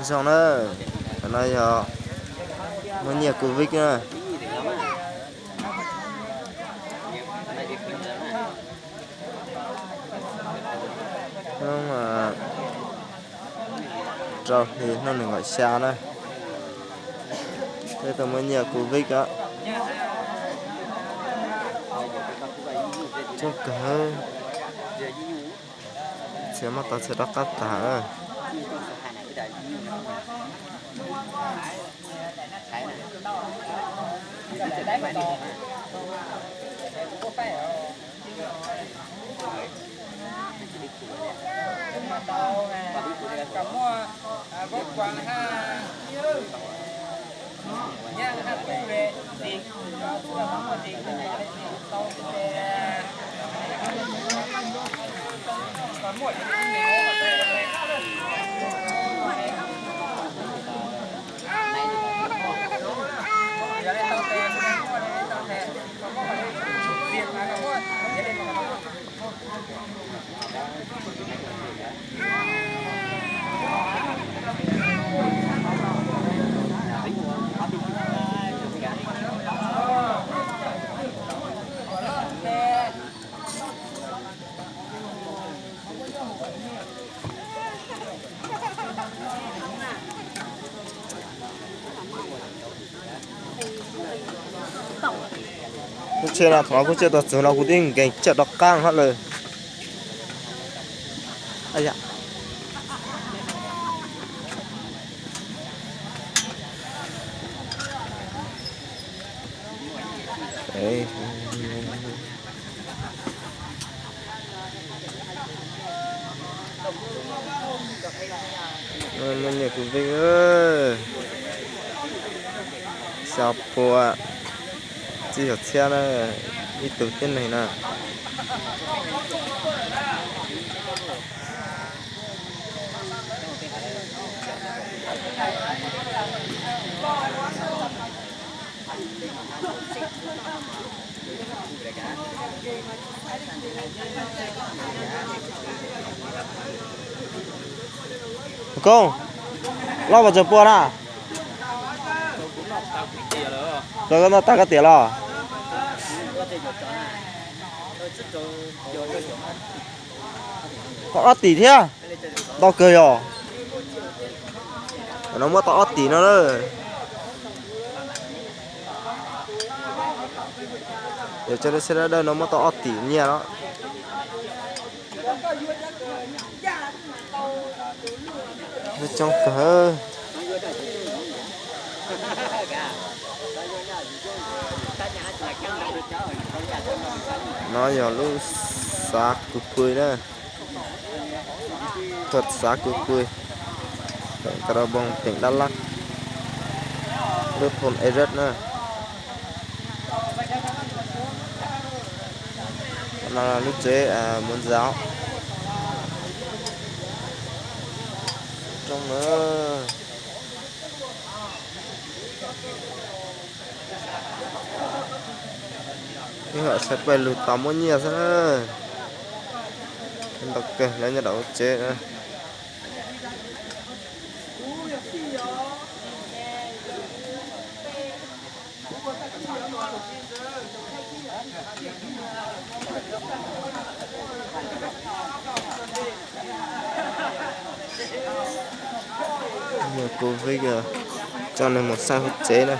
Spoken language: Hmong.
Zoo na, qhov no yog muaj nyiaj Covid na. Hnub rau hli hnub nees nkaum xya na, peb tau muaj nyiaj Covid os. Coob kawg, txhia muab tau txhia rov qab tag. Kuv tsis no thaum no kuv tsis tau txug no kuv twb nkees caj rov qab hab lawm. Muaj nyiaj Covid, xya pua tsib caug txhiab na, ib tug tib neeg na. Koob, loj vas tsaws pua na? Koj noj tag koj tiam los? Tau ob tim thiab. Ntau kawg yog. No muab tau ob tim no na. Yog cov dawb siab dawb dawb no muab tau ob tim nyiaj no. Coob kawg. No yog lub xav Kwv Pwg na, thôn xav Kwv Pwg, huyện Krông Bông, tỉnh Đắk Lắk, lub thôn Ê Rớt na. No lub tsev muam zam rooj na. Ib yam sawv pawg lug tos muab nyiaj xwb na. Ntau kawg lawv nyob rau hauv tsev na. Yog Covid, coj nws mus saib hauv tsev na.